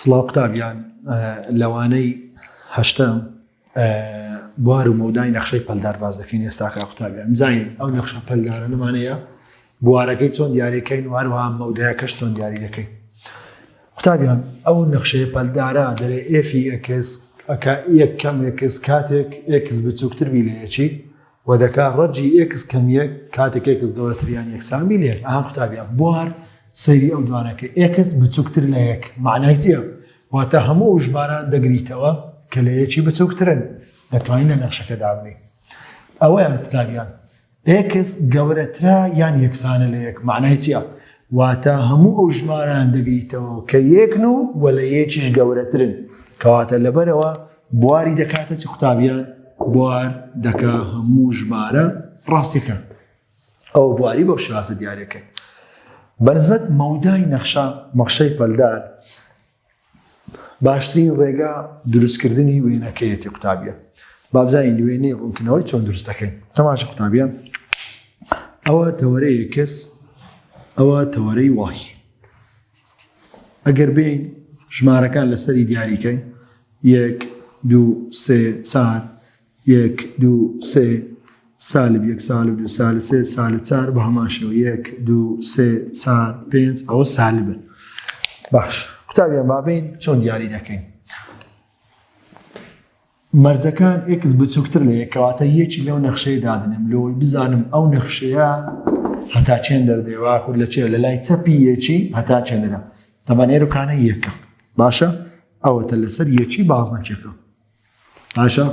سڵاو قوتابیان لەوانەی هەشتەم بوار و مەودای نەخشەی پەلدار باز دەکەین ئێستاکە قوتابیان بزانین ئەو نەخشە پەلدارە نمانەیە بوارەکەی چۆن دیاریەکەین و هەروەها مەودایەکەش چۆن دیاری دەکەین قوتابیان ئەو نەخشەیە پەلدارە دەرێ f ی x ئەکا یەک کەم x کاتێک x بچووکتر بی لە یەکی و دەکا ڕەجی x کەم یەک کاتێک x گەورەتر یان یەکسان بی لە یەک. ئەها قوتابیان بوار سەیری ئەو دوانە کە x بچووکتر لە یەک مەعنای چییە؟ واتە هەموو ئەو ژماران دەگریتەوە کە لە یەکی بچووکترن دەتوانین لە نەخشەکە دابنێین ئەوەیان قوتابیان x گەورەترە یان یەکسانە لە یەک مەعنای چییە؟ واتە هەموو ئەو ژماران دەگریتەوە کە یەکن و وە لە یەکیش گەورەترن کەواتە لەبەرەوە بواری دەکاتە چی قوتابیان؟ بوار دەکا هەموو ژمارە ڕاستیەکان ئەو بواری بەو شێوازە دیارەکەی بەنسبەت مەودای نەخشە مەخشەی پەلدار باشترین ڕێگا دروستکردنی وێنەکەیەتی قوتابیە بابزانین وێنەی ڕوونکردنەوەی چۆن دروست دەکەین تەماشە قوتابیان ئەوە تەوەرەیە کەس ئەوە تەوەرەی y ئەگەر بێین ژمارەکان لەسەری دیاریکەین یەک دوو سێ چار یەک دوو سێ سالب یەک سالب دوو سالب سێ سالب چار بە هەمان شێوە یەک دوو سێ چار پێنج ئەوە سالبن باش قوتابیان بابین چۆن دیاری دەکەین مەرجەکان x بچووکتر لە یەک کەواتە یەکی لەو نەخشەیە دادەنێم لۆی بزانم ئەو نەخشەیە هەتا چێن دەردێ واخود لە چێ لە لای چەپی یەکی هەتا چێندرە تەمان ئێرەکانە یەکە باشە ئەوەتە لەسەر یەکی بازنەکێکە باشە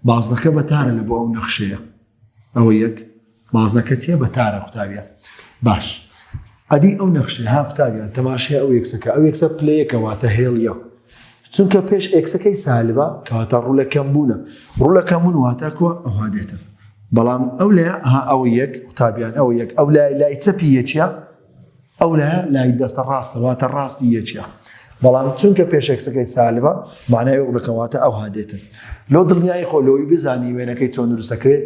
بازنەکە بەتارە لە بۆ ئەو نەخشەیە ئەوە یەک بازنەکە چیە بەتارە قوتابیان باش ئەدی ئەو نەخشەیە ها قوتابیان تەماشای ئەو x ەکە ئەو x ە پلەیەکە واتە هێڵیە چونکە پێش x ەکەی سالبە کەواتە ڕوو لە کەم بوونە ڕوو لە کەم بوون واتە کووە ئەوها دێتن بەڵام ئەو لە ها ئەو یەک قوتابیان ئەو یەک ئەو لای لای چەپی یەکیە ئەو لایە لای دەستە ڕاستە واتە ڕاستی یەکیە بەڵام چونکە پێش x ەکەی سالبە معنای ئەو بکەواتە ئەوها دێتن لۆ دڵنیایی خۆ لۆی بزانی وێنەکەی چۆن دروستەکرێ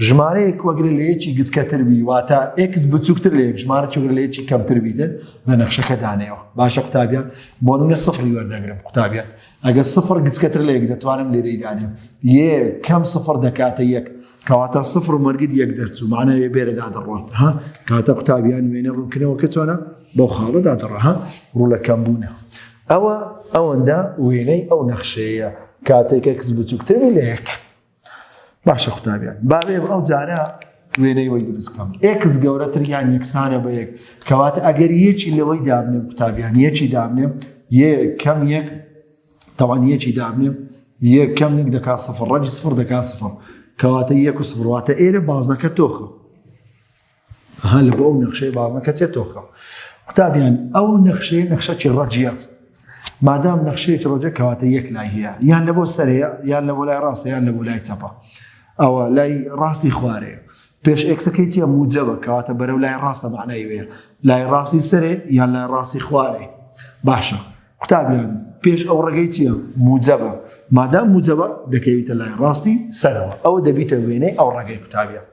ژمارەیەک وەگرە لە یەکی گچکەتر بی واتە x بچووکتر لە یەک ژمارە چوگرە لە یەکی کەمتر بیتن لە نەخشەکە دانەوە باشە قوتابیان بۆ نمونە سفری وەردەگرم قوتابیان ئەگەر سفر گچکەتر لە یەک دەتوانم لێرەی دانێم یەک کەم سفر دەکاتە یەک کەواتە سفر و مەرگت یەک دەرچوو معنای بێرەدا دەڕوات ها کاتە قوتابیان وێنە ڕوونکردنەوە کە چۆنە بەو خاڵەدا دەڕە ها ڕوو لە کەم بوونە ئەوە ئەوەندە وێنەی ئەو نەخشەیە کاتێک x بچووکتر بی لە یەک باشە قوتابیان با بێم ئەو جارە وێنەی وەی دروست بکەم x گەورەتر یان یەکسانە بە یەک کەواتە ئەگەر یەکی لەوەی دابنێم قوتابیان یەکی دابنێم یەک کەم یەک تاوان یەکی دابنێم یەک کەم یەک دەکات سفر ڕەجی سفر دەکات سفر کەواتە یەک و سفر واتە ئێرە بازنەکە تۆخە ها لە بۆ ئەو نەخشەی بازنەکە چێ تۆخە قوتابیان ئەو نەخشەیە نەخشەکی ڕەجیە مادام نەخشەیەکی ڕەجە کەواتە یەک لای هەیە یان لە بۆ سەرەیە یان لە بۆ لای ڕاستە یان لە بۆ لای چەپە ئەوە لای ڕاستی خوارەیە پێش x ەکەی چیە موجەبە کەواتە بەرەو لای ڕاستە معنای وەیە لای ڕاستی سەرێ یان لای ڕاستی خوارێ باشە قوتابیان پێش ئەو ڕێگەی چییە؟ موجەبە مادام موجەبە دەکەویتە لای ڕاستی سەرەوە ئەوە دەبیتە وێنەی ئەو ڕێگەی قوتابیان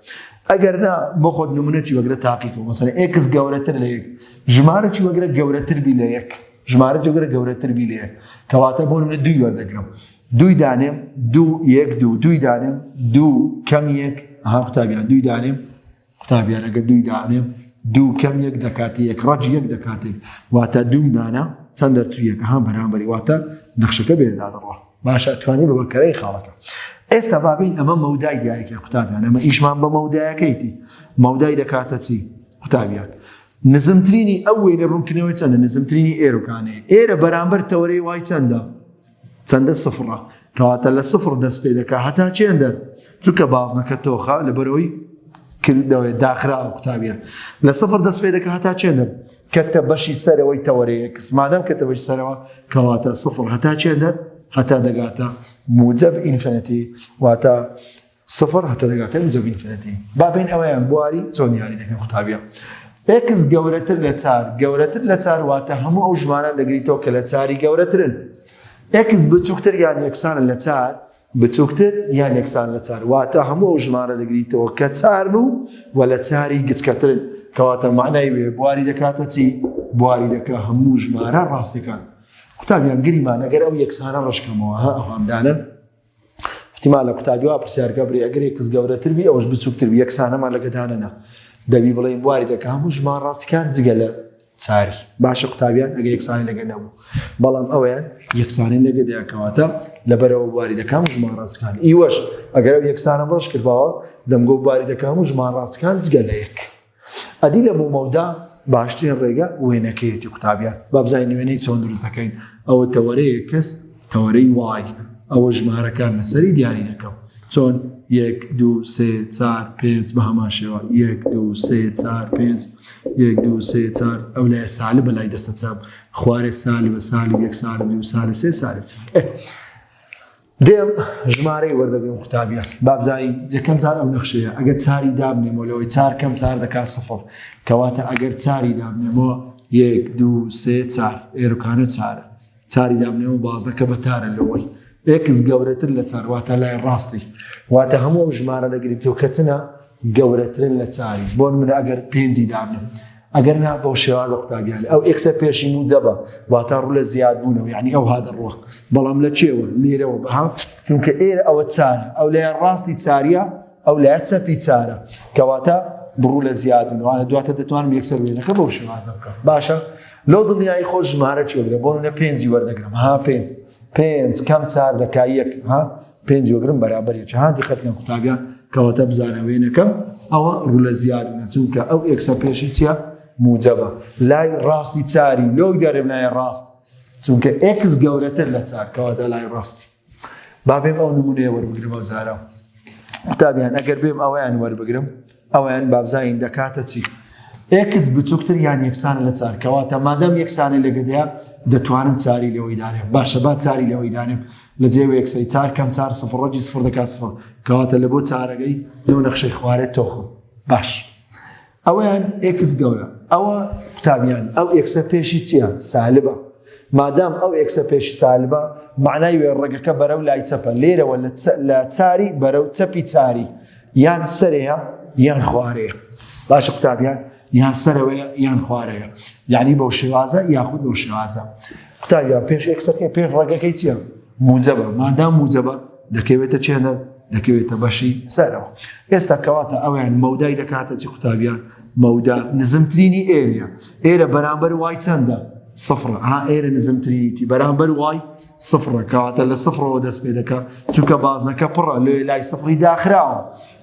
ئەگەر نا بۆ خۆت نمونەی وەگرە تاقیکەوە مەسەلەن x گەورەتر لە یەک ژمارەی وەگرە گەورەتر بی لە یەک ژمارە وەگرە گەورەتر بی لە یەک کەواتە بۆ نمونە دووی وەردەگرم دووی دانێم دوو یەک دوو دووی دانێم دوو کەم یەک ها قوتابیان دووی دانێم قوتابیان ئەگەر دووی دانێم دوو کەم یەک دەکاتە یەک ڕەج یەک دەکاتێک واتە دووم دانا چەند دەرچوو یەک ها بەرامبەری واتە نەخشەکە بێردا دەڕوا باشە توانی بە بەکەرەی خاڵەکە ئێستا بابین ئەمە مەودای دیاریکە قوتابیان ئەمە ئیشمان بە مەودایەکەیتی مەودای دەکاتە چی قوتابیان نزمترینی ئەو وێنە ڕوونکردنەوەی چەندە نزمترینی ئێرۆکانەیە ئێرە بەرامبەر تەوەرەی y چەندە چەندە سفڕە کەواتە لە سفر دەست پێ دەکا هەتا چێندەر چونکە بازنەکە تۆخە لەبەرەوەی کردەوەی داخراوە قوتابیان لە سفر دەست پێ دەکا هەتا چێندەر کەتە بەشی سەرەوەی تەوەرەیە x مادام کەتە بەشی سەرەوە کەواتە سفر هەتا چێندەر هەتا دەگاتە موجب infinity واتە سفر هەتا دەگاتە موجب infinity با بین ئەوەیان بواری چۆن دیاری دەکەن قوتابیان x گەورەتر لە چار گەورەتر لە چار واتە هەموو ئەو ژماران دەگریتەوە کە لە چاری گەورەترن x بچووکتر یان یەکسانە لە چار بچووکتر یان یەکسان لە چار واتە هەموو ئەو ژمارە دەگریتەوە کە چارن و و لە چاری گچکەترن کەواتە معنای وێ بواری دەکاتە چی بواری دەکە هەموو ژمارە ڕاستەکان. قوتابیان گریمان ئەگەر ئەو یەکسانە ڕەشکەمەوە ها ئەوهام دانە احتیمالە قوتابی وا پرسیارکە برێ ئەگەر x گەورەتر بی ئەوەش بچووکتر بی یەکسانەمان لەگە دانەنا دەبی بڵێین بواری دەکە هەموو ژمار ڕاستەکان جگە لە چاری باشە قوتابیان ئەگە یەکسانی لەگە نەبوو بەڵام ئەویان یەکسانی لەگە دەکەواتە لەبەرەوە بواری دەکەم ژمار ڕاستەکان ئیوەش ئەگەر ئەو یەکسانم ڕەش کردباوە دەمگۆ بواری دەکەم و ژمار ڕاستەکان جگە لە یەک ئەدی لە بۆ مەودا باشترین ڕێگە وێنەکەیەتی قوتابیان با بزانین وێنەی چۆن دروست دەکەین ئەوە تەوەرەیە کەس تەوەرەی y ئەوە ژمارەکان لەسەری دیاری دەکەم چۆن یەک دوو سێ چار پێنج بە هەمان شێوە یەک دوو سێ چار پێنج یەک دوو سێ چار ئەو لای سالب بە لای دەستە چاپ خوارێ سالب بە سالب یەک سالب دوو سالب سێ سالب چار. دێم ژمارەی وەردەگرم قوتابیان بابزانین یەکەم جار ئەو نەخشەیە ئەگەر چاری دابنێمەوە لەوەی چار کەم چار دەکات سفر کەواتە ئەگەر چاری دابنێمەوە یەک دوو سێ چار ئێرکانە چارە چاری دابنێمەوە بازنەکە بە تارە لەوەی x گەورەتر لە چار واتە لای ڕاستی واتە هەموو ئەو ژمارە دەگریتەوە کە چنە گەورەترن لە چاری بۆ نمونە ئەگەر پێنجی دابنێم ئەگەر نا بەو شێوازە قوتابیان ئەو x ە پێشی موجەبە واتە ڕوو لە زیاد بوونەوە یعنی ئەو ها دەڕوە بەڵام لە چێوە لێرەوە بەها چونکە ئێرە ئەوە چارە ئەو لای ڕاستی چاریە ئەو لای چەپی چارە کەواتە بڕوو لە زیاد بوونەوە دواتە دەتوانم یەکسەر وێنەکە بەو شێوازە بکەم باشە لەو دڵنیایی خۆ ژمارە چێ بگرە بۆ نمونە پێنجی وەردەگرم ها پێنج پێنج کەم چار دەکا یەک ها پێنج وەگرم بەرابەر یەک ها دیقەت کەن قوتابیان کەواتە بزانە وێنەکەم ئەوە ڕوو لە زیاد بوونە چونکە ئەو x ە پێشی چییە موجەبە لای ڕاستی چاری لۆک دەرم لای ڕاست چونکە x گەورەتر لە چار کەواتە لای ڕاستی با بێم ئەو نمونەیە وەربگرم ئەو جارە قوتابیان ئەگەر بێم ئەویان وەربگرم ئەویان بابزانین دەکاتە چی؟ x بچووکتر یان یەکسانە لە چار کەواتە مادام یەکسانە لەگەدەیە دەتوانم چاری لەوەی دانێم باشە با چاری لەوەی دانێم لە جێ x ەی چار کەم چار سفر ڕەگی سفر دەکات سفر کەواتە لە بۆ چارەگەی لەو نەخشەی خوارێت تۆخم باش ئەوەیان x گەورە ئەوە قوتابیان ئەو x ە پێشی چییە سالبە مادام ئەو x ە پێشی سالبە معنای وێ ڕەگەکە بەرەو لای چەپە لێرەوە لە چاری بەرەو چەپی چاری یان سەرەیە یان خوارەیە باشە قوتابیان یان سەرەوەیە یان خوارەیە یعنی بەو شێوازە یاخود بەو شێوازە قوتابیان پێش x ەکەی پێش ڕەگەکەی چییە موجەبە مادام موجەبە دەکەوێتە چێنە دەکەوێتە بەشی سەرەوە ئێستا کەواتە ئەویان مەودای دەکاتە چی قوتابیان مەودا نزمترینی ئێرە ئێرە بەرامبەر y چەندە سفرە ها ئێرە نزمترینیتی بەرامبەر y سفرە کەواتە لە سفرەوە دەست پێ دەکا چونکە بازنەکە پڕە لێ لای سفری داخراوە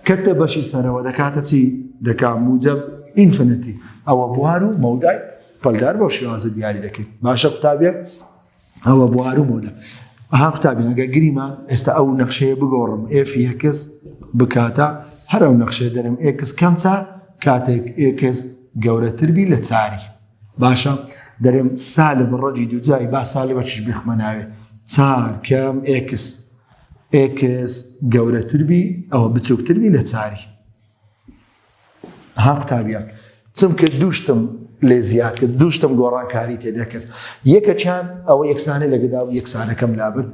کەتە بەشی سەرەوە دەکاتە چی دەکا موجب infinity ئەوە بوار و مەودای پەلدار بەو شێوازە دیاری دەکەین باشە قوتابیان ئەوە بوار و مەودا ئەها قوتابیان ئەگەر گریمان ئێستا ئەو نەخشەیە بگۆڕم f x بکاتە هەر ئەو نەخشەیە دەرم x کەم چار کاتێک x گەورەتر بی لە چاری باشە دەرێم سالب ڕەگی دووجای با سالبەکیش بخمە ناوێ چار کەم x x گەورەتر بی ئەوە بچووکتر بی لە چاری ها قوتابیان چونکە دووشتم لێ زیاد کرد دووشتم گۆڕانکاری تێدا کرد یەکەچیان ئەوە یەکسانە لەگەدا و یەکسانەکەم لابرد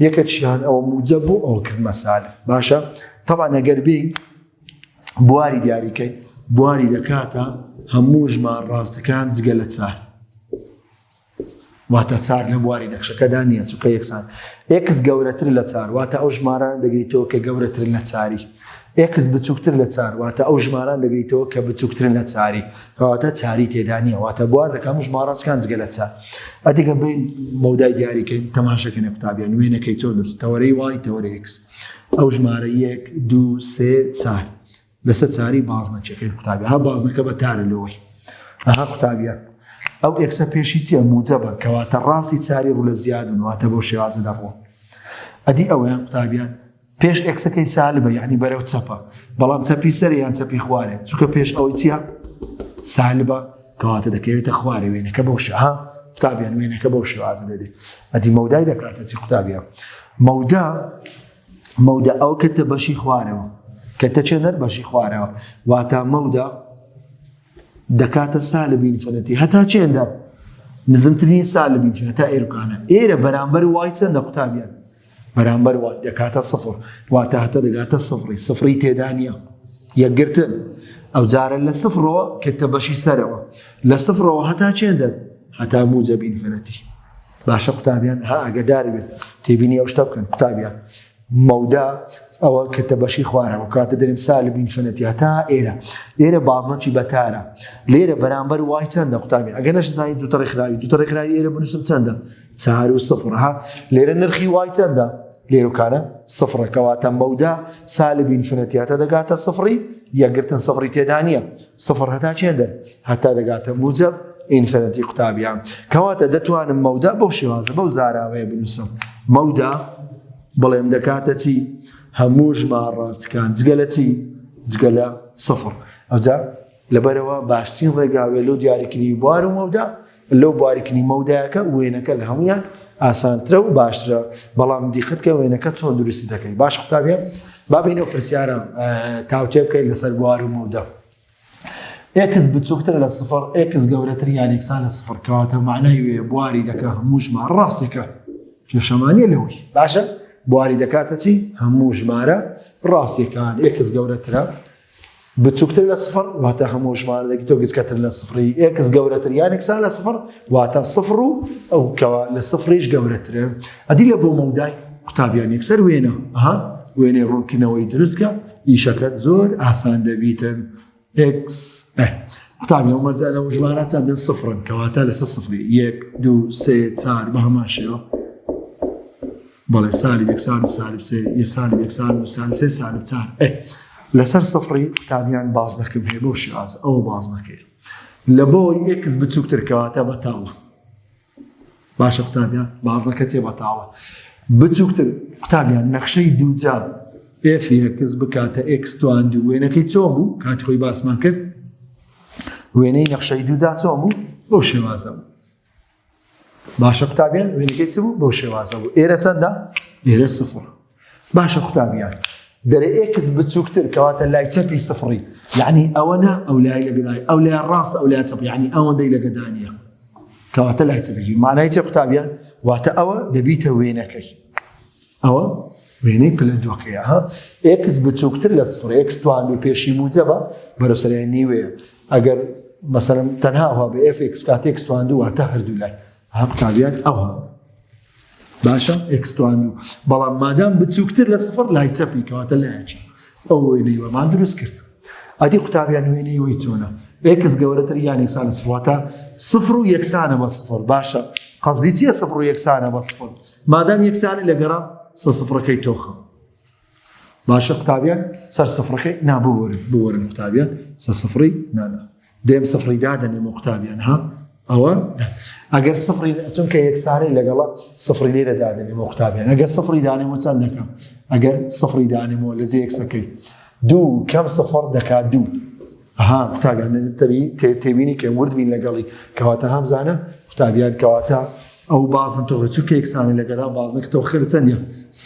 یەکەچیان ئەوە موجە بۆ ئەوە کردمە سالب باشە تەبعەن ئەگەر بین بواری دیاریکەین بواری دەکاتە هەموو ژمار ڕاستەکان جگە لە چار واتە چار لە بواری نەخشەکەدا نییە چونکە یەکسان x گەورەتر لە چار واتە ئەو ژماران دەگریتەوە کە گەورەترن لە چاری x بچووکتر لە چار واتە ئەو ژماران دەگریتەوە کە بچووکترن لە چاری کەواتە چاری تێدا نییە واتە بوار دەکەم ژمارەکان جگە لە چار ئەدیگە بین مەودای دیاریکەین تەماشەکەنە قوتابیان وێنەکەی چۆن دروست تەوەرەی y تەوەرەی x ئەو ژمارە یەک دوو سێ چار لەسەر چاری بازنەکەکەی قوتابی ها بازنەکە بە تارە لەوەی ئەها قوتابیان ئەو x ە پێشی چییە موجەبە کەواتە ڕاستی چاری ڕوو لە زیادون واتە بۆ شێوازە دەڕوە ئەدی ئەوەیان قوتابیان پێش x ەکەی سالبە یعنی بەرەو چەپە بەڵام چەپی سەر یان چەپی خوارێ چونکە پێش ئەوەی چییە سالبە کەواتە دەکەوێتە خوارێ وێنەکە بەو شێ ها قوتابیان وێنەکە بەو شێوازە دەدێ ئەدی مەودای دەکاتە چی قوتابیان مەودا مەودا ئەو کەتە بەشی خوارەوە کەتە چێنەر بەشی خوارەوە واتا مەودا دەکاتە سالب infinity هەتا چێندە نزمترین سالب infinity هەتا ئێرکانە ئێرە بەرامبەر y چەندە قوتابیان بەرامبەر y دەکاتە سفر واتە هەتا دەگاتە سفری سفری تێدا نییە یەکگرتن ئەو جارە لە سفرەوە کەتە بەشی سەرەوە لە سفرەوە هەتا چێندە هەتا موجب infinity. باشە قوتابیان ها ئاگادار بن تێبینی ئەو شتە بکەن قوتابیان مەودا ئەوە کردە بەشی خوارەوە کاتە دەرێم سالب infinity هەتا ئێرە ئێرە بازنەکی بەتارە لێرە بەرامبەر y چەندە قوتابی ئەگەر نەشزانی جوتە ڕێکخراوی جوتە ڕێکخراوی ئێرە بنووسم چەندە چار و سفر ها لێرە نرخی y چەندە لێرەکانە سفرە کەواتە مەودا سالب infinity هەتا دەگاتە سفری یەکگرتن سفری تێدا نییە سفر هەتا چێندەر هەتا دەگاتە موجب infinity قوتابیان کەواتە دەتوانم مەودا بەو شێوازە بەو زاراوەیە بنووسم مەودا بڵێم دەکاتە چی هەموو ژمار ڕاستەکان جگە لە چی جگە لە سفر ئەوجا لەبەرەوە باشترین ڕێگاوێ لۆ دیاریکردنی بوار و مەودا لەو باریکنی مەودایەکە وێنەکە لە هەمویان ئاسانترە و باشترە بەڵام دیقەت کە وێنەکە چۆن دروستی دەکەی باش قوتابیان با بینەوە پرسیارە تاوتێ بکەیت لەسەر بوار و مەودا x بچووکتر لە سفر x گەورەتر یان یەکسان لە سفر کەواتە معنای وێ بواری دەکە هەموو ژمارە ڕاستێکە کێشەمانە لەوەی باشە بواری دەکاتە چی هەموو ژمارە ڕاستیەکان x گەورەترە بچووکتر لە سفر واتە هەموو ژمارەیەک تۆ گچکەتر لە سفری x گەورەتر یان یەکسان لە سفر واتە سفر و ئەو کەوا لە سفریش گەورەترە ئەدی لە بۆ مەودای قوتابیان یەکسەر وێنە ها وێنەی ڕوونکردنەوەی دروستکە ئیشەکەت زۆر ئاسان دەبیتن x قوتابی ئەو مەرجانە و ژمارە چەندن سفرن کەواتە لەسەر سفری یەک دوو سێ چار بە هەمان شێوە بەڵێ سالب یەکسان و سالب سێ یە سالب یەکسان و سالب سێ سالب چار لەسەر سفری قوتابیان بازنەکەم هەیە بۆ شێواز ئەوە بازنەکەی لە بۆ x بچووکتر کەواتە بەتاڵە باشە قوتابیان بازنەکە چێ بەتاڵە بچووکتر قوتابیان نەخشەی دووجا f x بکاتە x توان دوو وێنەکەی چۆن بوو کاتی خۆی باسمان کرد وێنەی نەخشەی دووجا چۆن بوو بەو شێوازە بوو باشە قوتابیان وێنەکەی چ بوو بەو شێوازە بوو ئێرە چەندە ئێرە سفر باشە قوتابیان دەرێ x بچووکتر کەواتە لای چەپی سفڕی یعنی ئەوە نا ئەو لای لەگەدای ئەو لای ڕاست ئەو لای چەپ یعنی ئەوەندەی لەگەدانیە کەواتە لای چەپی مانای چێ قوتابیان واتە ئەوە دەبیتە وێنەکەی ئەوە وێنەی پلە دووەکەیە ها x بچووکتر لە سفر x توان و پێشی موجەبە بەرەو سەرێ نیوەیە ئەگەر مەسەلەن تەنها ئەوها بێ f x کاتێ x توان دوو واتە هەردوو لای ها قوتابیان ئەوها باشە x توان دوو بەڵام مادام بچووکتر لە سفر لای چەپی کەواتە لایەکی ئەو وێنەی وەمان دروست کرد ئەدی قوتابیان وێنەی وەی چۆنە x گەورەتر یان یەکسانە سفر واتە سفر و یەکسانە بە سفر باشە قەزدی چییە سفر و یەکسانە بە سفر مادام یەکسانە لەگەڕا سە سفرەکەی تۆخە باشە قوتابیان سەر سفرەکەی نا ببورن ببورن قوتابیان سە سفری نانا دێم سفری دادەنێم و قوتابیان ها ئەوە ئەگەر سفری چونکە یەکسانی لەگەڵە سفری لێرە دادەنێم و قوتابیان ئەگەر سفری دانێم و چەند دەکەم ئەگەر سفری دانێمەوە لە جێ یەکسەکەی دوو کەم سفر دەکات دوو ها قوتابیان تەبی تێبینی کە ورد بین لەگەڵی کەواتە هەمزانە قوتابیان کەواتە ئەو بازنە تۆخە چونکە یەکسانە لەگەڵا بازنەکە تۆخەکە لە چەندە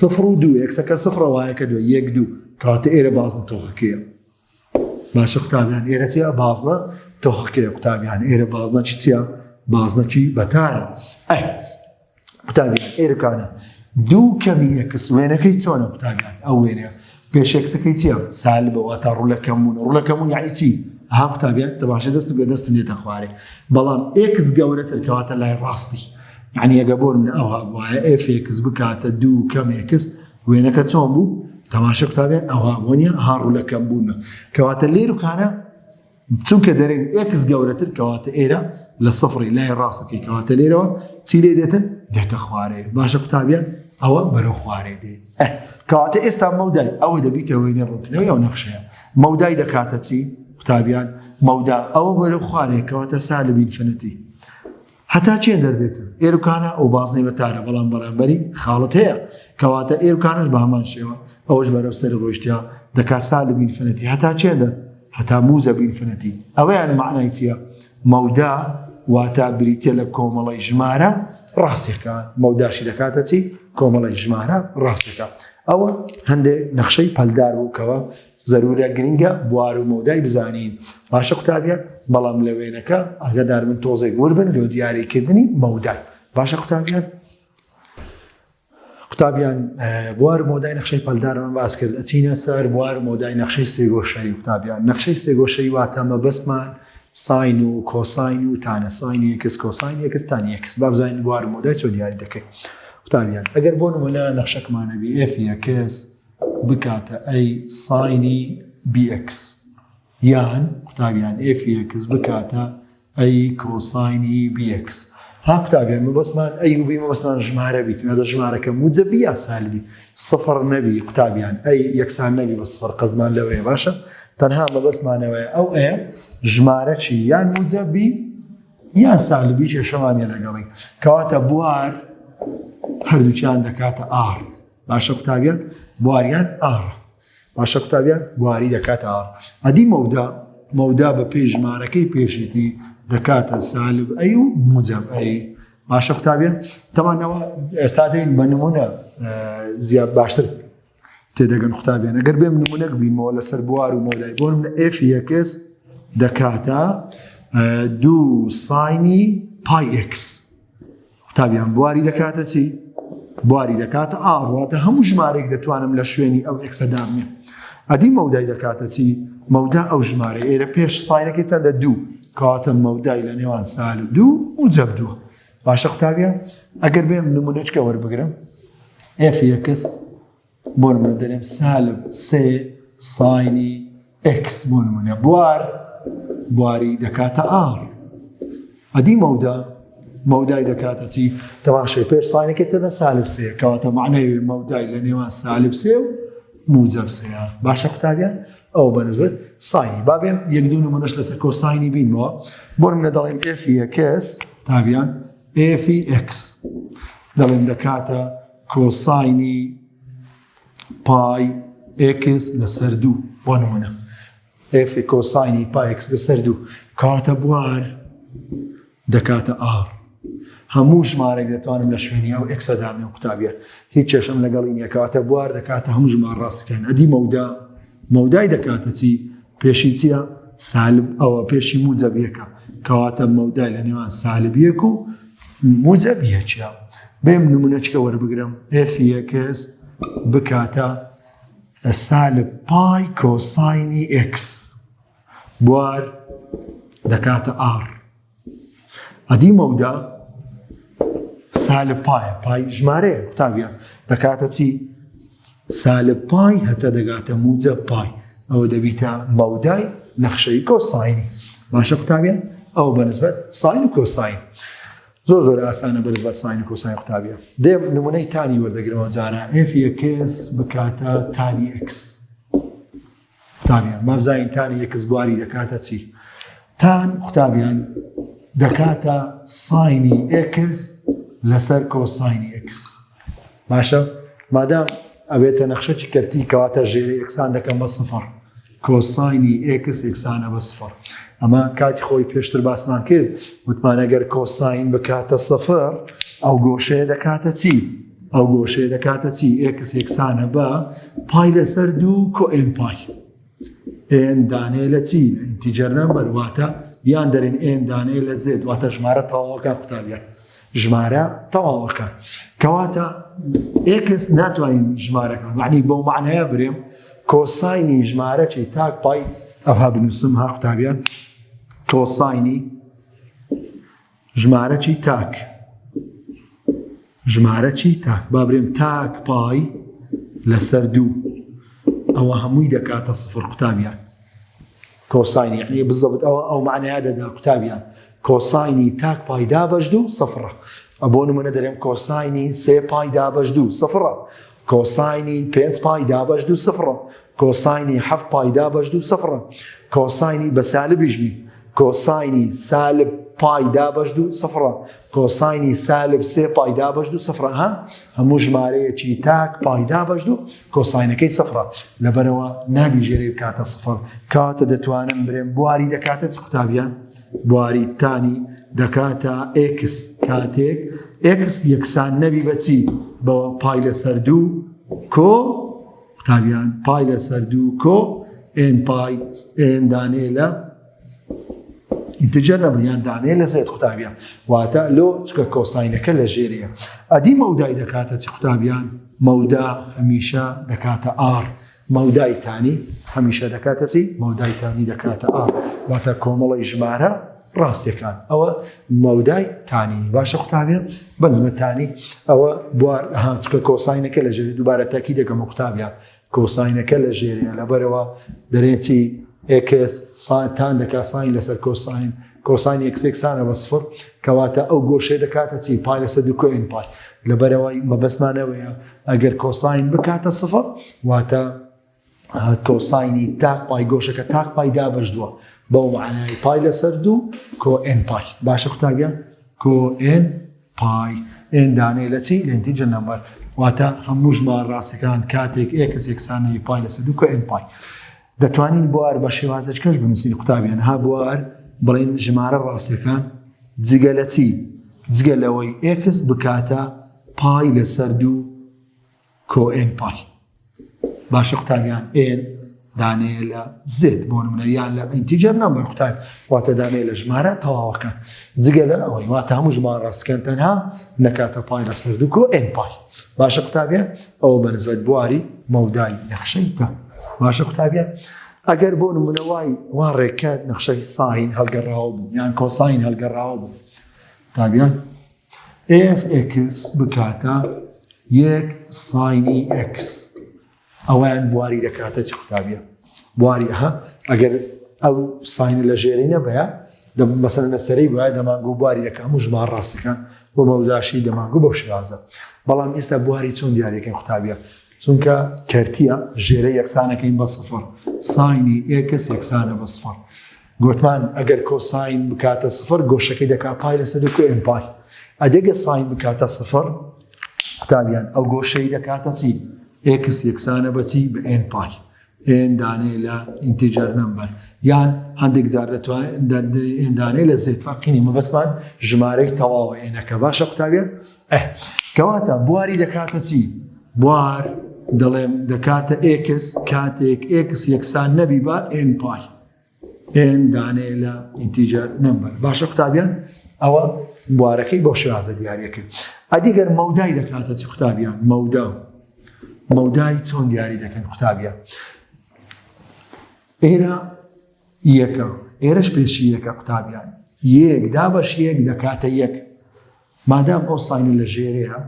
سفر و دوو یەکسەکە سفرە وایەکە دوو یەک دوو کەواتە ئێرە بازنە تۆخەکەیە باشە قوتابیان ئێرە چیە بازنە تۆخەکەیە قوتابیان ئێرە بازنە چی چیە بازنەکی بەتارە ئەی قوتابیان ئێرکانە دوو کەمی x وێنەکەی چۆنە قوتابیان ئەو وێنەیە پێش x ەکەی چییە سالبە واتە ڕوو لە کەمبوون ڕوو لە کەمبوون یعنی چی ها قوتابیان تەماشای دەستم بێ دەستم دێتە خوارێ بەڵام x گەورەتر کەواتە لای ڕاستی یعنی ئەگە بۆ من ئەوها بوایە f x بکاتە دوو کەم x وێنەکە چۆن بوو تەماشا قوتابیان ئەوها بۆ نییە ها ڕوو لە کەمبوونە کەواتە لێرکانە چونکە دەرێن x گەورەتر کەواتە ئێرە لە سفری لای ڕاستەکەی کەواتە لێرەوە چی لێ دێتن دێتە خوارێ باشە قوتابیان ئەوە بەرەو خوارێ دێ کەواتە ئێستا مەودای ئەوە دەبیتە وێنێ ڕوونکردنەوەی ئەو نەخشەیە مەودای دەکاتە چی قوتابیان مەودا ئەوە بەرەو خوارێ کەواتە سالب infinity هەتا چێن دەردێتن ئێرکانە ئەو بازنەی بەتارە بەڵام بەرامبەری خاڵت هەیە کەواتە ئێرکانش بە هەمان شێوە ئەوەش بەرەو سەر ڕۆیشتیا دەکا سالب infinity هەتا چێندە هەتا موجەب infinity ئەوەیان معنای چییە مەودا واتە بریتە لە کۆمەڵی ژمارە ڕاستەکان مەوداشی دەکاتە چی کۆمەڵی ژمارە ڕاستەکە ئەوە هەندێک نەخشەی پەلدار بووکەوە زەرورە گرنگە بوار و مەودای بزانین باشە قوتابیان بەڵام لە وێنەکە ئاگادار بن تۆزێک ورد بن لۆ دیاریکردنی مەودای باشە قوتابیان قوتابیان بوار مەودای نەخشەی پەلدارمان باس کرد ئەچینە سەر بوار مەودای نەخشەی سێگۆشەی قوتابیان نەخشەی سێگۆشەی واتە مەبەستمان. sine و cosine و tan ە sine ی x cosine ی x tan ی x با بزانین بوار و مەودای چۆن دیاری دەکەین قوتابیان ئەگەر بۆ نمونە نەخشەکمانە بی f x بکاتە a sine ی b x یان قوتابیان f x بکاتە a cosine ی b x. ها قوتابیان مەبەستمان a و b مەبەستمان ژمارە بیت مادە ژمارەکە موجەبی یا سالبی سفر نەبی قوتابیان a یەکسان نەبی بە سفر قەزمان لەوەیە باشە تەنها مەبەستمانەوەیە ئەو a ژمارە چی یان موجەبی یان سالبی کێشەمانە لەگەڵی کەواتە بوار هەردووکیان دەکاتە R باشە قوتابیان بواریان R باشە قوتابیان بواری دەکاتە R ئەدی مەودا مەودا بە پێی ژمارەکەی پێشیتی دەکاتە سالب a و موجەب a باشە قوتابیان تەمانەوە ئێستا دێین بە نمونە زیاد باشتر تێدەگەن قوتابیان ئەگەر بێم نمونەک بینمەوە لەسەر بوار و مەودای بۆ نمونە f x دەکاتە دوو sine ی pi x قوتابیان بواری دەکاتە چی؟ بواری دەکاتە R واتە هەموو ژمارێک دەتوانم لە شوێنی ئەو x ە دابنێم ئەدی مەودای دەکاتە چی؟ مەودا ئەو ژمارە ئێرە پێش sine ەکەی چەندە دوو کەواتە مەودای لە نێوان سالب دوو موجەب دووە باشە قوتابیان ئەگەر بێم نمونەچکە وەربگرم f x بۆ نمونە دەرێم سالب سێ sine ی x بۆ نمونە بوار بواری دەکاتە R ئەدی مەودا مەودای دەکاتە چی تەماشای پێش sine ەکەی چەندە سالب سێ کەواتە معنای مەودای لە نێوان سالب سێ و موجەب سێە باشە قوتابیان ئەو بەنسبەت sine ی بابێم یەک دوو نمونەش لەسەر cosine ی بینەوە بۆ نمونە دەڵێم f x قوتابیان f x دەڵێم دەکاتە cosine ی pi x لەسەر دوو بۆ نمونە f cosine ی pi x لەسەر دوو کاتە بوار دەکاتە R هەموو ژمارێک دەتوانم لە شوێنی ئەو x ە دابنێم قوتابیە هیچ کێشەم لەگەڵی نییە کەواتە بوار دەکاتە هەموو ژمار ڕاستەکان ئەدی مەودا مەودای دەکاتە چی پێشی چییە سالب ئەوە پێشی موجەب یەکە کەواتە مەودای لە نێوان سالب یەک و موجەب یەکە بێم نمونەچکە وەربگرم f x بکاتە سالب pi cosine ی x بوار دەکاتە R ئەدی مەودا سالب pi یە pi ژمارەیە قوتابیان دەکاتە چی سالب pi هەتا دەگاتە موجەب pi ئەوە دەبیتە مەودای نەخشەی cosine ی باشە قوتابیان ئەوە بەنسبەت sine و cosine زۆر زۆر ئاسانە بەنسبەت sine و cosine قوتابیان دێم نمونەی tan ی وەردەگرمەوە جارە f x بکاتە tan ی x قوتابیان با بزانین tan ی x بواری دەکاتە چی tan قوتابیان دەکاتە sine ی x لەسەر cosine ی x باشە مادام ئەبێتە نەخشەکی کەرتی کەواتە ژێرە یەکسان دەکەم بە سفر cosine ی x یەکسانە بە سفر ئەمە کاتی خۆی پێشتر باسمان کرد وتمان ئەگەر cosine بکاتە سفر ئەو گۆشەیە دەکاتە چی ئەو گۆشەیە دەکاتە چی x یەکسانە بە pi لەسەر دوو کۆ n pi n دانێ لە چی integer number واتە یان دەرێن n دانێ لە Z واتە ژمارە تەواوەکان قوتابیان ژمارە تەواوەکان کەواتە x ناتوانین ژمارەکە معنی بەو معنەیە برێم cosine ی ژمارەی تاک pi ئەوها بنووسم ها قوتابیان cosine ی ژمارەی تاک ژمارەی تاک با برێم تاک pi لەسەر دوو ئەوە هەمووی دەکاتە سفر قوتابیان cosine ی یعنی بزەبت ئەوە ئەو معنایا دەدا قوتابیان cosine ی تاک pi دابەش دوو سفرە بۆ نمونە دەرێم cosine ی سێ pi دابەش دوو سفرە cosine ی پێنج pi دابەش دوو سفرە cosine ی حەفت pi دابەش دوو سفرە cosine ی بە سالبیش بی cosine ی سالب pi دابەش دوو سفرە cosine ی سالب سێ pi دابەش دوو سفرە ها هەموو ژمارەیەکی تاک pi دابەش دوو cosine ەکەی سفرە لەبەرەوە نابی ژێرەی بکاتە سفر کاتە دەتوانم برێم بواری دەکاتە چ قوتابیان بواری tan ی دەکاتە x کاتێک x یەکسان نەبی بەچی بەوە pi لەسەر دوو کۆ قوتابیان pi لەسەر دوو کۆ n pi n دانێ لە integer نەبوو یان دانێ لە Z قوتابیان واتە لۆ چکە cosine ەکە لە ژێرەیە ئەدی مەودای دەکاتە چی قوتابیان مەودا هەمیشە دەکاتە R. مەودای tan ی هەمیشە دەکاتە چی؟ مەودای tan ی دەکاتە R واتە کۆمەڵی ژمارە ڕاستیەکان ئەوە مەودای tan ی باشە قوتابیان بەنزمە tan ی ئەوە بوار ها چکە cosine ەکە لە ژێر دووبارە تاکی دەکەم قوتابیان cosine ەکە لە ژێرەیە لەبەرەوە دەرێن چی x sine tan دەکا sine لەسەر cosine cosine x یەکسانە بە سفر کەواتە ئەو گۆشەی دەکاتە چی pi لەسەر دوو کۆ n pi لەبەرەوەی مەبەستمانەوەیە ئەگەر cosine بکاتە سفر واتە cosine ی تاک pi گۆشەکە تاک pi دابەشدووە بەو معنای pi لەسەر دوو کۆ n pi باشە قوتابیان کۆ n pi n دانەیە لە چی؟ لە integer number واتە هەموو ژمارە ڕاستەکان کاتێک x یەکسانە pi لەسەر دوو کۆ n pi. دەتوانین بوار بە شێوازەکەش بنووسین قوتابیان ها بوار بڵێن ژمارە ڕاستەکان جگە لە چی؟ جگە لەوەی x بکاتە pi لەسەر دوو کۆ n pi. باشە قوتابیان n دانەیە لە Z بۆ نمونە یان لە integer number قوتابی واتە دانەیە لە ژمارە تەواوەکان جگە لە ئەوەی واتە هەموو ژمارە ڕاستەکان تەنها نەکاتە pi لەسەر دوو کۆ n pi باشە قوتابیان ئەوە بەنسبەت بواری مەودای نەخشەی tan باشە قوتابیان ئەگەر بۆ نمونە وای وا ڕێکات نەخشەی sine هەڵگەڕاوە بوو یان cosine هەڵگەڕاوە بوو قوتابیان fx بکاتە یەک sine ی x ئەویان بواری دەکاتە چی قوتابیە بواری ئەها ئەگەر ئەو sine ە لە ژێری نەبەیە مەسەر لەسەری وایە دەمانگو بواری دەکە هەموو ژمار ڕاستەکان بۆ مەوداشی دەمانگو بەو شێوازە بەڵام ئێستا بواری چۆن دیارەکەن قوتابیە چونکە کەرتیە ژێرە یەکسانەکەین بە سفر sine ی x یەکسانە بە سفر گۆتمان ئەگەر cosine بکاتە سفر گۆشەکەی دەکا pi لەسەر دوو کۆ n pi ئەدەگە sine بکاتە سفر قوتابیان ئەو گۆشەی دەکاتە چی x یەکسانە بەچی بە n pi n دانێ لە integer number یان هەندێک جار دەتوانێت n دانێ لە Z فەرقینی مەبەستمان ژمارەی تەواوە n ەکە باشە قوتابیان کەواتە بواری دەکاتە چی بوار دەڵێم دەکاتە x کاتێک x یەکسان نەبی بە n pi n دانەیە لە integer number باشە قوتابیان ئەوە بوارەکەی بۆ شێوازە دیارەکەی ئەدیگەر مەودای دەکاتە چی قوتابیان مەودا مەودای چۆن دیاری دەکەن قوتابیان ئێرە یەکە ئێرەش پێشی یەکە قوتابیان یەک دابەش یەک دەکاتە یەک مادام ئەو sine ە لە ژێرەیە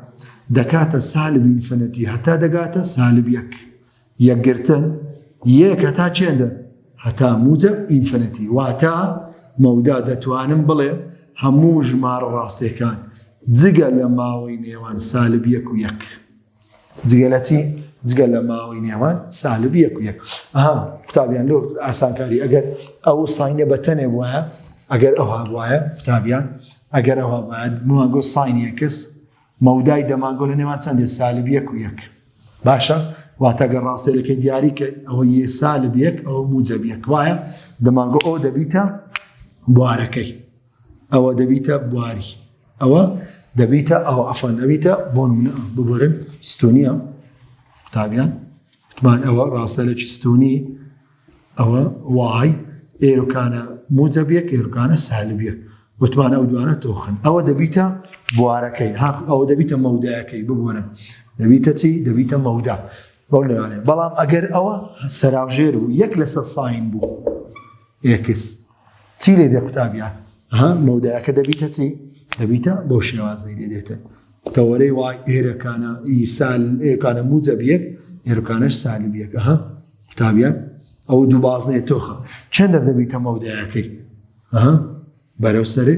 دەکاتە سالب infinity هەتا دەگاتە سالب یەک یەکگرتن یەک هەتا چێندە؟ هەتا موجەب infinity واتە مەودا دەتوانم بڵێم هەموو ژمارە ڕاستەکان جگە لە ماوەی نێوان سالب یەک و یەک جگە لە چی؟ جگە لە ماوەی نێوان سالب یەک و یەک ئەها قوتابیان لۆ ئاسانکاری ئەگەر ئەو sine ە بە تەنێ بواە ئەگەر ئەوها بواە قوتابیان ئەگەر ئەوها بواە بمانگۆ sine x مەودای دەمانگۆ لە نێوان چەندێ سالب یەک و یەک باشە واتە گەر ڕاستێلەکەی دیاری کرد ئەوە یە سالب یەک ئەوە موجەب یەک وایە دەمانگۆ ئەو دەبیتە بوارەکەی ئەوە دەبیتە بواری ئەوە دەبیتە ئەوە ئەفەن دەبیتە بۆ نمونە ببورن ستونیە قوتابیان وتمان ئەوە ڕاستەلێکی ستونی ئەوە y ئێرکانە موجەب یەک ئێرکانە سالب یەک وتمان ئەو دوانە تۆخن ئەوە دەبیتە بوارەکەی ها ئەوە دەبیتە مەودایەکەی ببورن دەبیتە چی دەبیتە مەودا بەو لەوانێ بەڵام ئەگەر ئەوە سەراژێر بوو یەک لەسەر sine بوو x چی لێ دێ قوتابیان ها مەودایەکە دەبیتە چی دەبیتە بەو شێوازەی لێ دێتن تەوەرەی y ئێرەکانە ئی سال ئێرکانە موجەب یەک ئێرکانەش سالب یەک ها قوتابیان ئەو دوو بازنەیە تۆخە چەند دەبیتە مەودایەکەی ها بەرەو سەرێ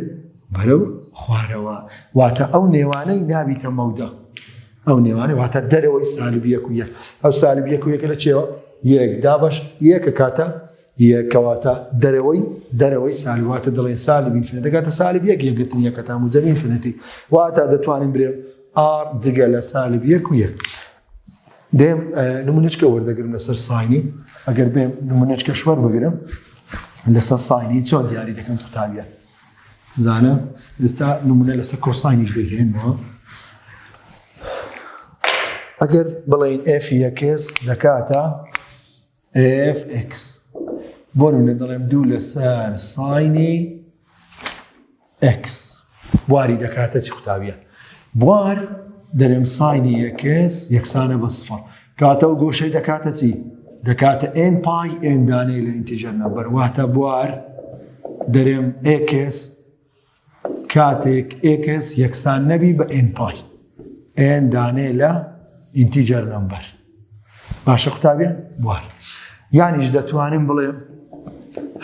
بەرەو خوارەوە واتە ئەو نێوانەی نابیتە مەودا ئەو نێوانەی واتە دەرەوەی سالب یەک و یەک ئەو سالب یەک و یەکە لە چێوە یەک دابش یەکە کاتە یەک کەواتە دەرەوەی دەرەوەی سالب واتە دەڵێن سالب infinity دەگاتە سالب یەک یەکگرتن یەکە تا موجەب infinity واتە دەتوانین برێ R جگە لە سالب یەک و یەک دێم نمونەچکە وەردەگرم لەسەر sine ی ئەگەر بێم نمونەچکە شوەر بگرم لەسەر sine ی چۆن دیاری دەکەم قوتابیان زانە ئێستا نمونە لەسەر cosine یش دەهێنەوە ئەگەر بڵێن f x دەکاتە f x بۆ نمونە دەڵێم دوو لەسەر sine ی x بواری دەکاتە چی قوتابیان بوار دەرێم sine ی x یەکسانە بە سفر کاتە و گۆشەی دەکاتە چی؟ دەکاتە n pi n دانەی لە integer number واتە بوار دەرێم x کاتێک x یەکسان نەبی بە n pi n دانێ لە integer number. باشە قوتابیان بوار یانیش دەتوانم بڵێم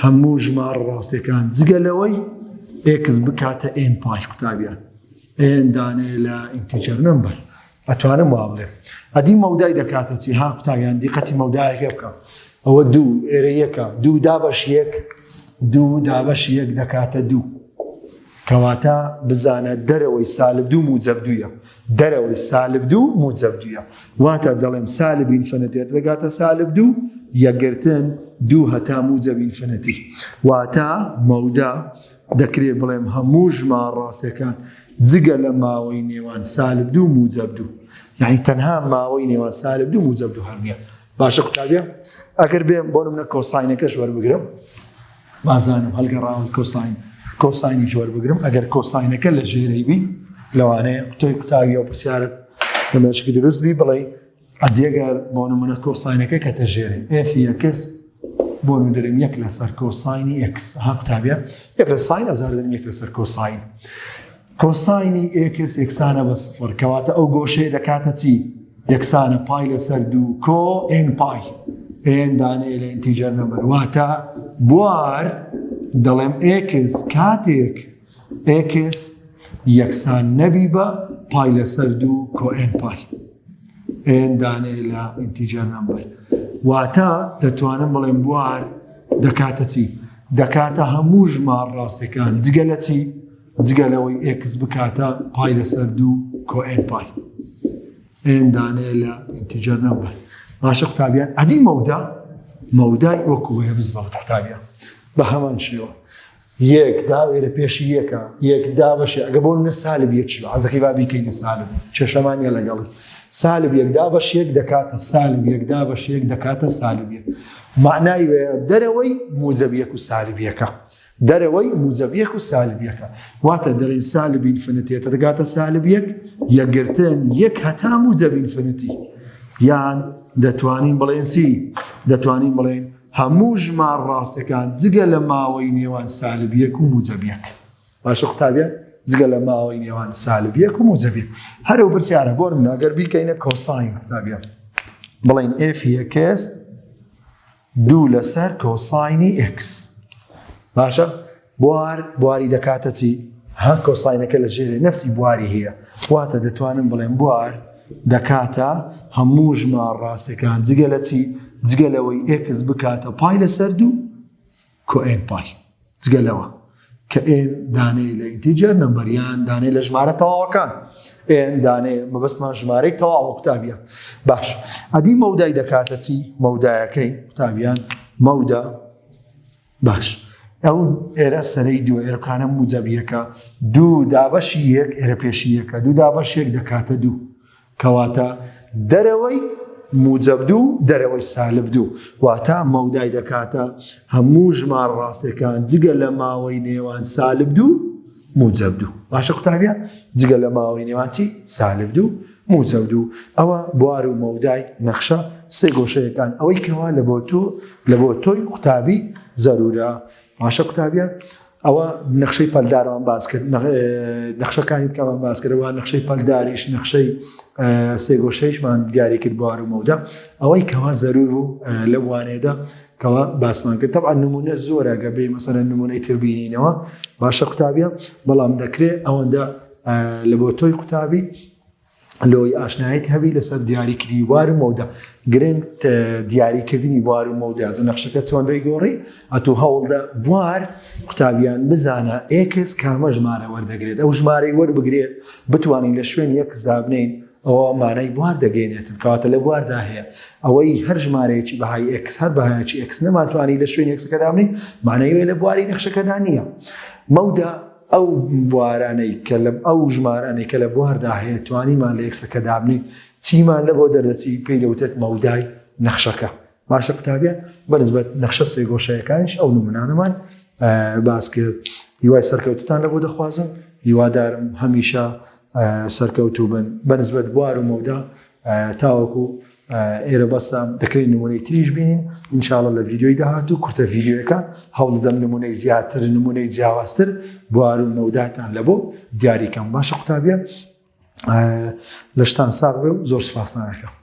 هەموو ژمارە ڕاستەکان جگە لەوەی x بکاتە n pi قوتابیان n دانێ لە integer number ئەتوانم وا بڵێم ئەدی مەودای دەکاتە چی ها قوتابیان دیقەتی مەودایەکە بکە ئەوە دوو ئێرە یەکە دوو دابەش یەک دوو دابەش یەک دەکاتە دوو کەواتە بزانە دەرەوەی سالب دوو موجب دوویە دەرەوەی سالب دوو موجب دوویە واتە دەڵێم سالب infinity دەگاتە سالب دوو یەکگرتن دوو هەتا موجب infinity واتە مەودا دەکرێ بڵێم هەموو ژمارە ڕاستەکان جگە لە ماوەی نێوان سالب دوو موجب دوو یعنی تەنها ماوەی نێوان سالب دوو موجب دوو هەر نییە باشە قوتابیە ئەگەر بێم بۆ منە cosine ەکەش وەربگرم بازانم هەلگەڕاوی cosine cosine یش وەربگرم ئەگەر cosine ەکە لە ژێرەی بی لەوانەیە تۆی قوتابی ئەو پرسیارت لە مێشکی دروست بی بڵێ ئەدیەگەر بۆ نمونە cosine ەکە کەتە ژێرێ f x بۆ نودرم یەک لەسەر cosine ی x ها قوتابیە یەک لە sine ئەوجار دەرم یەک لەسەر cosine cosine ی x یەکسانە بە سفر کەواتە ئەو گۆشەیە دەکاتە چی یەکسانە pi لەسەر دوو کۆ n pi n دانەیە لە integer number واتە بوار دەڵێم x کاتێک x یەکسان نەبی بە pi لەسەر دوو کۆ n pi n دانەیە لە integer number واتە دەتوانم بڵێم بوار دەکاتە چی دەکاتە هەموو ژمار ڕاستەکان جگە لە چی جگە لەوەی x بکاتە pi لەسەر دوو کۆ n pi n دانەیە لە integer number باشە قوتابیان ئەدی مەودا مەودای وەکو هەیە بزەوت قوتابیان بە هەمان شێوە یەک دا ئێرە پێشی یەکە یەک دا بەشێ ئەگە بۆ نە سالب یەکی عزەکەی با بیکەینە سالب کێشەمان نیە لەگەڵی سالب یەک دا بەش یەک دەکاتە سالب یەک دا بەش یەک دەکاتە سالب یەک معنای وێ دەرەوەی موجب یەک و سالب یەکە دەرەوەی موجب یەک و سالب یەکە واتە دەرەی سالب infinity ەتە دەگاتە سالب یەک یەکگرتن یەک هەتا موجب infinity یان دەتوانین بڵێن چی دەتوانین بڵێن هەموو ژمار ڕاستەکان جگە لە ماوەی نێوان سالب یەک و موجب یەک باشە قوتابیان جگە لە ماوەی نێوان سالب یەک و موجب یەک هەر ئەو پرسیارە بۆ نمونە ئەگەر بیکەینە cosine قوتابیان بڵێن f x دوو لەسەر cosine ی x باشە بوار بواری دەکاتە چی ها cosine ەکە لە ژێرێ نفسی بواری هەیە واتە دەتوانم بڵێم بوار دەکاتە هەموو ژمار ڕاستەکان جگە لە چی جگە لەوەی x بکاتە pi لەسەر دوو کۆ n pi جگە لەوە کە n دانەی لە integer number یان دانەی لە ژمارە تەواوەکان n دانەیە مەبەستمان ژمارەی تەواوە قوتابیان باش ئەدی مەودای دەکاتە چی مەودایەکەی قوتابیان مەودا باش ئەو ئێرە سەرەی دوو ئێرەکانە موجەبیەکە دوو دابەشی یەک ئێرە پێشی یەکە دوو دابەش یەک دەکاتە دوو کەواتە دەرەوەی موجەب دوو دەرەوەی سالب دوو واتە مەودای دەکاتە هەموو ژمار ڕاستەکان جگە لە ماوەی نێوان سالب دوو موجەب دوو باشە قوتابیان جگە لە ماوەی نێوان چی سالب دوو موجەب دوو ئەوە بوار و مەودای نەخشە سێ گۆشەیەکان ئەوەی کەوا لە بۆ تۆ لە بۆ تۆی قوتابی زەرورە باشە قوتابیان ئەوە نەخشەی پەلدارمان باس کرد نەخشەکانی کەمان باس کردەوە نەخشەی پەلداریش نەخشەی سێگۆشەیشمان دیاری کرد بوار و مەودا ئەوەی کەوا زەرور بوو لە وانەیەدا کەوا باسمان کرد طبعا نمونە زۆرە گە بێ مەسەلەن نمونەی تر بینینەوە باشە قوتابیە بەڵام دەکرێت ئەوەندە لە بۆ تۆی قوتابی لۆی ئاشنایت هەبی لەسەر دیاریکردنی بوار و مەودا گرنگ دیاریکردنی بوار و مەودا جە نەخشەکە چۆن دەیگۆڕی ئەتوو هەوڵدە بوار قوتابیان بزانە x کامە ژمارە وەردەگرێت ئەو ژمارەی وەربگرێت بتوانین لە شوێن x دابنین ئەوە مانای بوار دەگەێنێتن کەواتە لە بواردا هەیە ئەوەی هەر ژمارەیەکی بەهای x هەر بەهایەکی x نەمانتوانی لە شوێن x ەکە دابنین مانای لە بواری نەخشەکەدا نییە مەودا ئەو بوارانەی کە لە ئەو ژمارانەی کە لە بواردا هەیە توانیمان لە x ەکە دابنین چیمان لە بۆ دەردەچی پێی دەوتێت مەودای نەخشەکە باشە قوتابیان بەنسبەت نەخشە سێگۆشەیەکانیش ئەو نمونانەمان باس کرد هیوای سەرکەوتتان لە بۆ دەخوازم هیوادارم هەمیشە سەرکەوتوو بن بەنسبەت بوار و مەودا تاوەکو. ئێرە بەسە دەکرێت نمونەی تریش بینین ئینشاءاللە لە ڤیدیۆی داهاتوو کورتە ڤیدیۆیەکە هەوڵدەم نمونەی زیاتر نمونەی جیاوازتر بوار و مەوداتان لە بۆ دیاریکەم باشە قوتابیان لەشتان ساغ بێ و زۆر سپاستان ئەکەم.